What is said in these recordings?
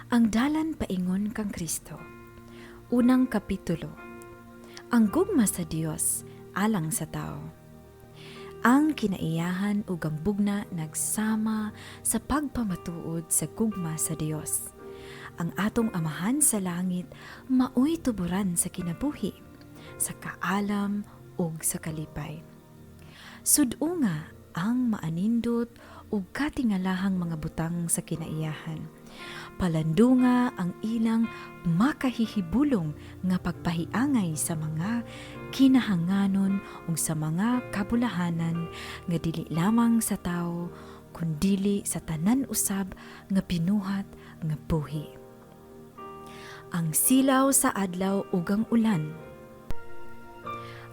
Ang dalan paingon kang Kristo. Unang kapitulo. Ang gugma sa Dios alang sa tao. Ang kinaiyahan ug ang bugna nagsama sa pagpamatuod sa gugma sa Dios. Ang atong Amahan sa langit maoy tuburan sa kinabuhi, sa kaalam ug sa kalipay. Sud-unga ang maanindot ug katingalahang mga butang sa kinaiyahan. Palandunga ang ilang makahihibulong nga pagpahiangay sa mga kinahanganon ug sa mga kabulahanan nga dili lamang sa tawo kundili sa tanan usab nga binuhat nga buhi. Ang silaw sa adlaw ug ang ulan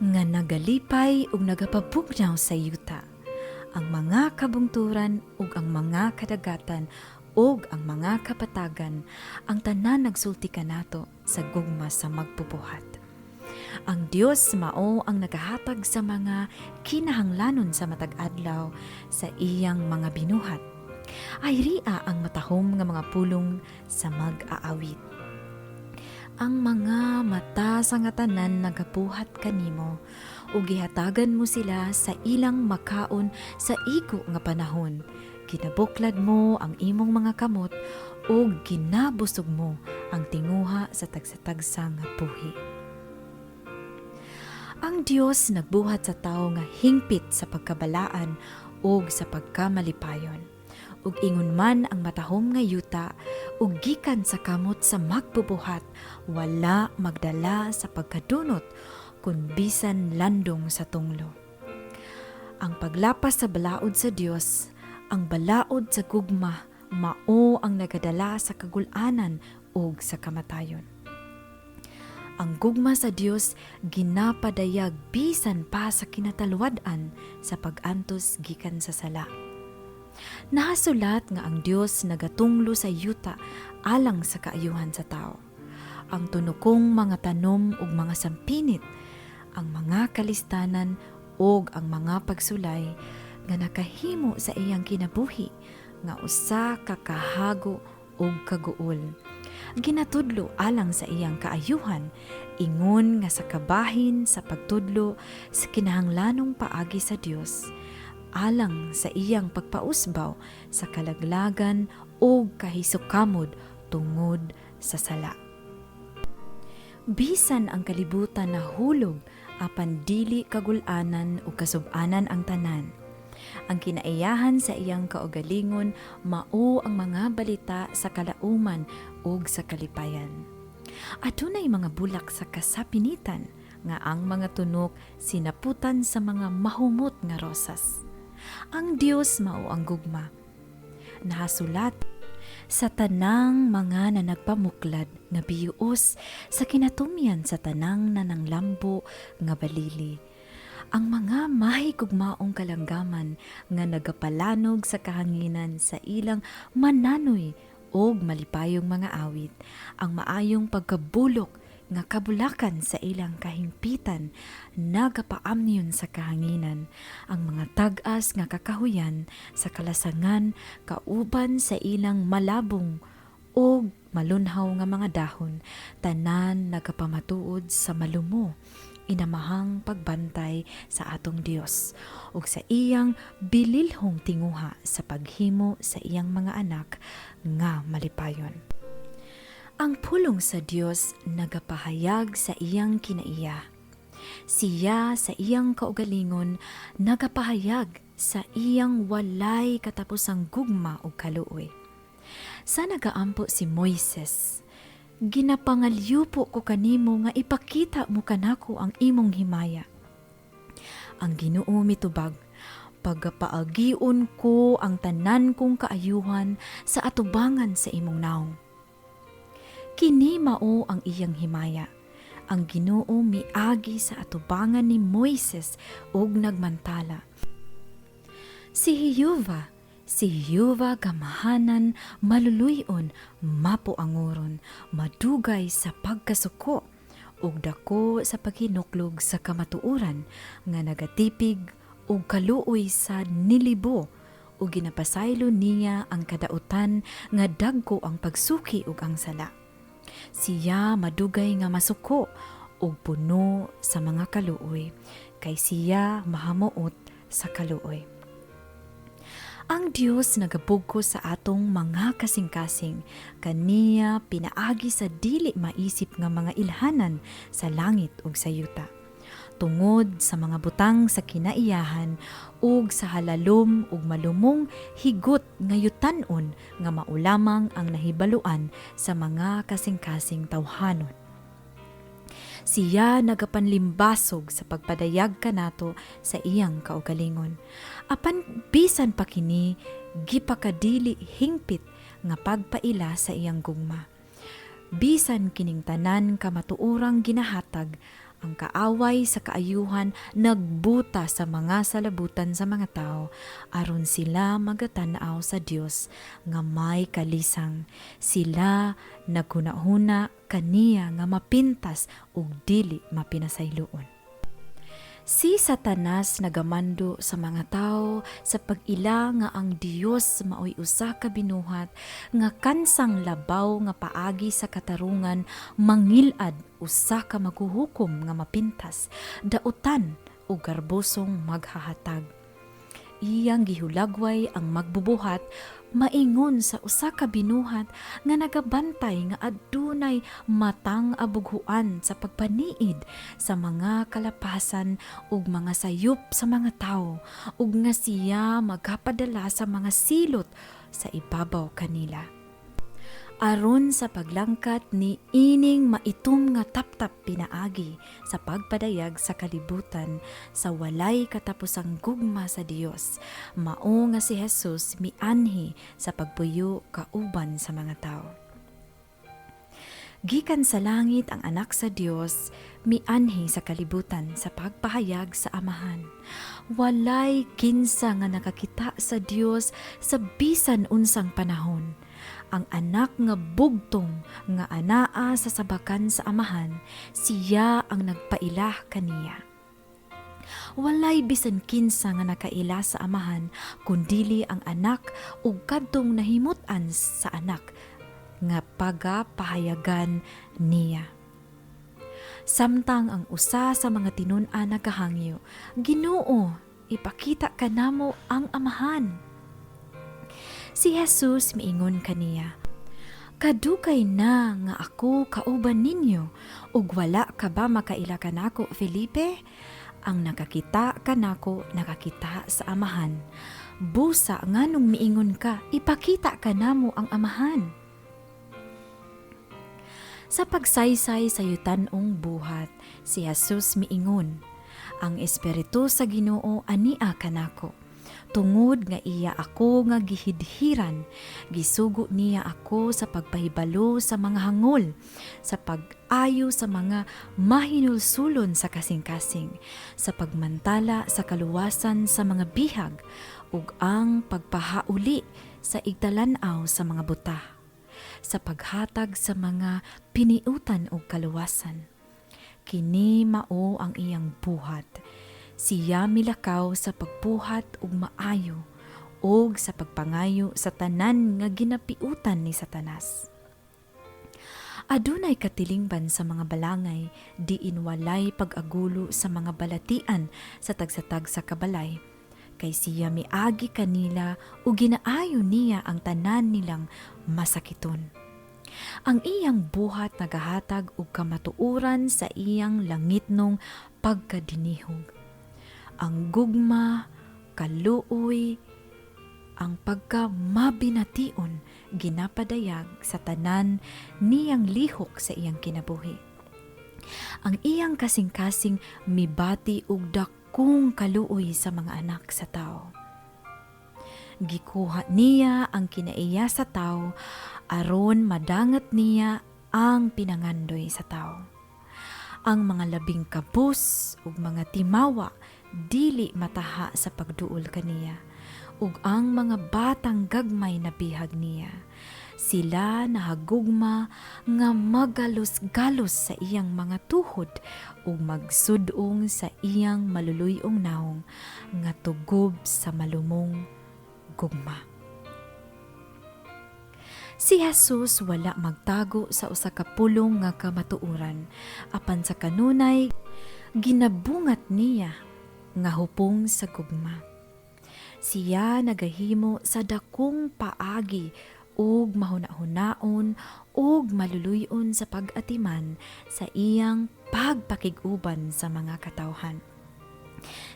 nga nagalipay ug nagapabugnaw sa yuta, ang mga kabungturan ug ang mga kadagatan ug ang mga kapatagan, ang tanan nagsulti kanato sa gugma sa magbubuhat. Ang Dios mao ang nagahatag sa mga kinahanglanon sa matag adlaw sa iyang mga binuhat. Ay ria ang matahom nga mga pulong sa mag-aawit. Ang mga mata sa nga tanan nagabuhat kanimo ug gihatagan mo sila sa ilang makaon sa igo nga panahon. Ginabuklad mo ang imong mga kamot ug ginabusog mo ang tinguha sa tagsa-tagsa nga buhi. Ang Dios nagbuhat sa tawo nga hingpit sa pagkabalaan ug sa pagkamalipayon. Ug ingon man ang matahom nga yuta ug gikan sa kamot sa magbubuhat, wala magdala sa pagkadunot kun bisan landong sa tunglo. Ang paglapas sa balaod sa Dios, ang balaod sa gugma, mao ang nagadala sa kagul-anan ug sa kamatayon. Ang gugma sa Dios ginapadayag bisan pa sa kinatalwad-an sa pag-antos gikan sa sala. Nahasulat nga ang Dios nagatunglo sa yuta alang sa kaayuhan sa tao. Ang tunokong mga tanom ug mga sampinit, ang mga kalistanan ug ang mga pagsulay nga nakahimo sa iyang kinabuhi nga usa ka kahago ug kaguol. Ginatudlo alang sa iyang kaayuhan, ingon nga sa kabahin sa pagtudlo sa kinahanglanong paagi sa Dios, alang sa iyang pagpausbaw sa kalaglagan ug kahisukamod tungod sa sala. Bisan ang kalibutan nahulog, apan dili kagul-anan o kasub-anan ang tanan. Ang kinaiyahan sa iyang kaugalingon mao ang mga balita sa kalauman ug sa kalipayan. Adunay mga bulak sa kasapinitan nga ang mga tunok sinaputan sa mga mahumot nga rosas. Ang Dios mao ang gugma. Nahasulat sa tanang mga nanagpamuklad nga biyuos sa kinatumyan sa tanang nananglambo nga balili. Ang mga mahigugmaong kalanggaman nga nagapalanog sa kahanginan sa ilang mananoy og malipayong mga awit, ang maayong pagkabulok nga kabulakan sa ilang kahimpitan nagapaamniyon sa kahanginan, ang mga tag-as nga kakahuyan sa kalasangan kauban sa ilang malabong og malunhaw nga mga dahon, tanan nagapamatuod sa malumo inamahang pagbantay sa atong Dios ug sa iyang bililhong tinguha sa paghimo sa iyang mga anak nga malipayon. Ang pulong sa Dios nagapahayag sa iyang kinaiya. Siya sa iyang kaugalingon nagapahayag sa iyang walay katapusang gugma ug kaluoy. Sa nagaampo si Moises, "Ginapangalyupo ko kanimo nga ipakita mo kanako ang imong himaya." Ang Ginoo mitubag, "Pagapaagion ko ang tanan kong kaayuhan sa atubangan sa imong nawong." Kini mao ang iyang himaya. Ang Ginoo miagi sa atubangan ni Moises ug nagmantala. Si Jehova, si Jehova gamahanan, maluluy-on, mapuangoron, madugay sa pagkasuko, ug dako sa paghinuklog sa kamatuoran nga nagatipig og kaluoy sa nilibo. ug ginapasaylo niya ang kadautan nga dagko ang pagsuki ug ang sala. Siya madugay nga masuko ug puno sa mga kaluoy, kay siya mahamuot sa kaluoy. Ang Dios nagabugko sa atong mga kasing-kasing kaniya pinaagi sa dili maisip nga mga ilhanan sa langit ug sa yuta. Tungod sa mga butang sa kinaiyahan ug sa halalom ug malumong higot nga yutan-on nga mao lamang ang nahibaluan sa mga kasing-kasing tawhanon. Siya nagapanlimbasog sa pagpadayag kanato sa iyang kaugalingon. Apan bisan pa kini, gipakadili hingpit nga pagpaila sa iyang gugma. Bisan kining tanan kamatuorang ginahatag, ang kaaway sa kaayuhan nagbuta sa mga salabutan sa mga tao aron sila magatan-aw sa Dios nga may kalisang. Sila naghunahuna kaniya nga mapintas ug dili mapinasayloon. Si Satanas nagamando sa mga tao sa pag-ila nga ang Dios maoy usa ka binuhat nga kansang labaw nga paagi sa katarungan mangilad usa ka maghuhukom nga mapintas, dautan ug garbosong maghahatag. Iyang gihulagway ang magbubuhat maingon sa usa ka binuhat nga nagabantay nga adunay matang abughuan sa pagpaniid sa mga kalapasan ug mga sayop sa mga tawo ug nga siya magapadala sa mga silot sa ibabaw kanila. Aron sa paglangkat ni ining maitom nga taptap pinaagi sa pagpadayag sa kalibutan sa walay katapusang gugma sa Dios, mao nga si Jesus mianhi sa pagpuyo kauban sa mga tawo. Gikan sa langit ang anak sa Dios mianhi sa kalibutan sa pagpahayag sa Amahan. Walay kinsa nga nakakita sa Dios sa bisan unsang panahon. Ang anak nga bugtong nga anaa sa sabakan sa Amahan, siya ang nagpailah kaniya. Walay bisan kinsa nga nakaila sa Amahan kundili ang anak ug kadtong nahimut-an sa anak nga pagapahayagan niya. Samtang ang usa sa mga tinun-an nagahangyo, "Ginoo, ipakita kanamo ang Amahan." Si Jesus miingon kaniya, "Kadugay na nga ako kauban ninyo, ug wala ka ba makaila kanako, Felipe? Ang nakakita kanako, nakakita sa Amahan. Busa nganong miingon ka, 'Ipakita kanamo ang Amahan'?" Sa pagsaysay sa yutan-ong buhat, si Jesus miingon, "Ang Espiritu sa Ginoo ania kanako, tungod nga iya ako nga gihidhiran, gisugo niya ako sa pagpahibalo sa mga hangol, sa pag-ayo sa mga mahinulsulon sa kasing-kasing, sa pagmantala sa kaluwasan sa mga bihag, ug ang pagpahauli sa igtalan-aw sa mga buta, sa paghatag sa mga piniutan og kaluwasan." Kini mao ang iyang buhat. Siya milakaw sa pagbuhat og maayo ug sa pagpangayo sa tanan nga ginapiutan ni Satanas. Adunay katilingban sa mga balangay diin walay pag-agulo sa mga balatian sa tagsa-tagsa ka balay, kay siya miagi kanila ug ginaayo niya ang tanan nilang masakiton. Ang iyang buhat nagahatag og kamatuoran sa iyang langitnong pagkadinihog. Ang gugma, kaluoy, ang pagka mabination ginapadayag sa tanan niyang lihok sa iyang kinabuhi. Ang iyang kasing-kasing mibati og dakong kaluoy sa mga anak sa tao. Gikuha niya ang kinaiya sa tao aron madangat niya ang pinangandoy sa tao. Ang mga labing kabus ug mga timawa dili mataha sa pagduol kaniya ug ang mga batang gagmay na bihag niya. Sila nahagugma nga magalos-galos sa iyang mga tuhod ug magsudong sa iyang maluluy-ong nawong nga tugob sa malumong gugma. Si Jesus wala magtago sa usa ka pulong nga kamatuoran, apan sa kanunay ginabungat niya nga hupong sa gugma. Siya nagahimo sa dakong paagi ug mahuna-hunaon ug maluluy-on sa pag-atiman sa iyang pagpakig-uban sa mga katawhan.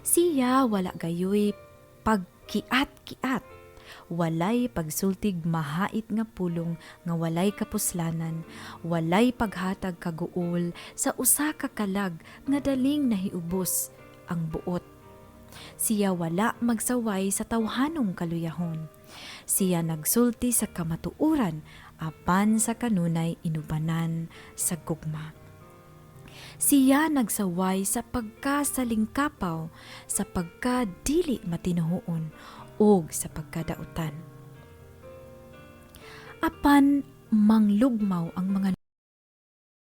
Siya wala gayoy pagkiat-kiat, walay pagsultig mahait nga pulong nga walay kapuslanan, walay paghatag kaguol sa usa ka kalag nga daling nahiubos ang buot. Siya wala magsaway sa tawhanong kaluyahon. Siya nagsulti sa kamatuoran apan sa kanunay inubanan sa gugma. Siya nagsaway sa pagkasalingkapaw, sa pagkadili matinuhoon ug sa pagkadautan. Apan manglugmaw ang mga